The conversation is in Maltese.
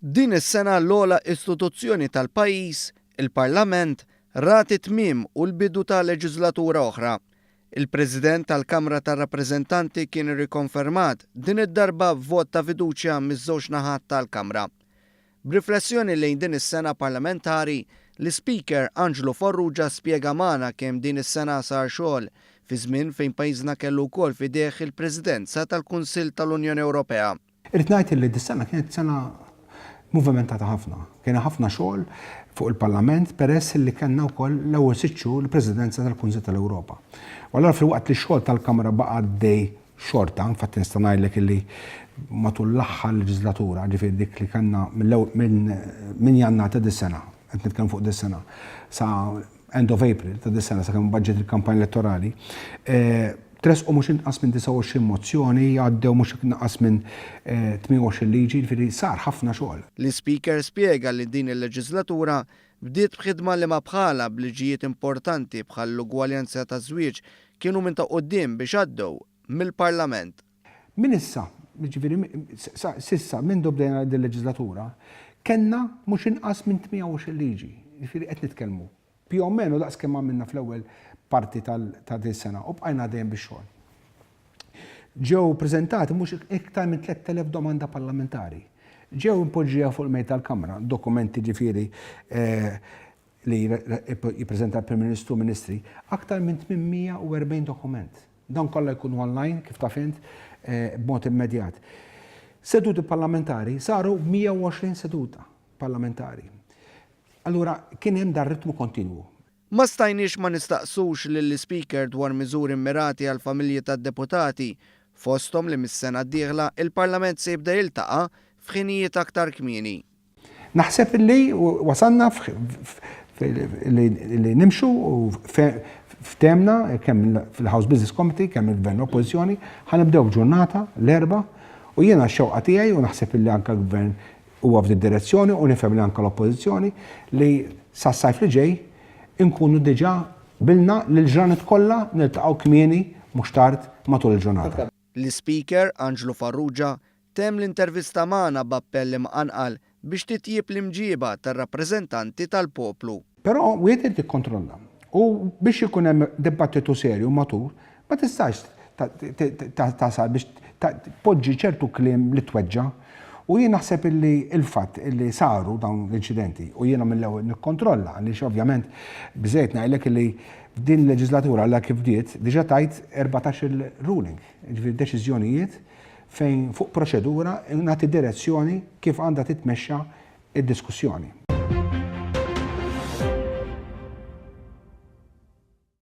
Din is-sena l-ogħla istituzzjoni tal-pajjiż, il-Parlament, rat it-tmiem u l-bidu ta' leġiżlatura oħra. Il-President tal-Kamra tar-Rappreżentanti kien irrikonfermat, din id-darba b'vot ta' fiduċja miż-żewġ naħat tal-Kamra. B'riflessjoni lejn din is-sena parlamentari, l-Ispeaker Anġlu Farrugia spjega magħna kemm din is-sena sar xogħol, fi żmien fejn pajjiżna kellu wkoll f'idejh il-Presidenza tal-Kunsill tal-Unjoni Ewropea. Irrid ngħid li dis-sena kienet sena movimentata ħafna. Kien hemm ħafna xogħol fuq il-Parlament peress li kellna wkoll l-ewwel sitt xhur il-Presidenza tal-Kunsill tal-Ewropa. U allura filwaqt li x-xogħol tal-Kamra baqa' għaddej xorta, infatti nista' ngħidlek illi matul l-aħħar leġislatura, ġifieri dik li kellna minn Jannar ta' dis-sena, qed nitkellmu fuq dis-sena, sa end of April ta' dis-sena sakemm imbagħad ġiet il-kampanja elettorali, tressqu mhux inqas minn 29 mozzjoni, għaddew mhux inqas minn 28 liġi, jiġifieri sar ħafna xogħol. L-Ispeaker spjega li din il-leġislatura bdiet b'ħidma li ma bħalha b'liġijiet importanti bħall-ugwaljanza taż-żwieġ kienu minn ta' quddiem biex għaddew mill-Parlament. Minn issa, jiġifieri s'issa mindu bdejna din il-leġislatura, kellna mhux inqas minn 28 liġi. Jiġifieri qed nitkellmu più o meno daqs kemm għamilna fl-ewwel parti ta' din is-sena u bqajna dejjem bix-xogħol. Ġew preżentati mhux iktar minn 3,000 domanda parlamentari. Ġew impoġġija fuq il-mejda tal-Kamra dokumenti ġifieri li jippreżenta l-Prim Ministru u Ministri, aktar minn 840 dokument. Dawn kollha jkunu online, kif taf int, b'mod immedjat. Seduti parlamentari saru 120 seduta parlamentari. Allura kien hemm dar ritmu kontinwu. Ma stajniex ma nistaqsux lill-Ispeaker dwar miżuri mmirati għall-familji tad-deputati, fosthom li mis-sena d-dieħla il-Parlament se jibda jiltaqa' f'ħinijiet aktar kmieni. Naħseb li wasalna li nimxu u ftehmna kemm fil-House Business Committee, kemm il-Gvern u l-Oppożizzjoni, ħa nibdew b'ġurnata l-Erbgħa u jiena x-xewqa tiegħi u naħseb li anke l-Gvern huwa f'din direzzjoni u nifhem li anke l-Oppożizzjoni li sas-sajf li ġej inkunu diġà qbilna li l-ġranet kollha niltaqgħu kmieni mhux tard matul il-ġurnata. L-Ispeaker, Anġlu Farrugia, temm l-intervista magħna b'appell imqanqal biex titjieb l-imġieba tar-rappreżentanti tal-poplu. Però wieħed irid jikkontrolla. U biex ikun hemm dibattitu serju matur, ma tistax tasal biex tpoġġi ċertu kliem li tweġġa'. U jien naħseb illi l-fatt illi saru dawn l-inċidenti, u jiena mill-ewwel nikkontrolla għaliex ovvjament biżżejjed ngħidlek illi f'din il-leġislatura la kif bdiet diġà tajt 14-il ruling, jiġifieri deċiżjonijiet fejn fuq proċedura nagħti direzzjoni kif għandha titmexxa d-diskussjoni.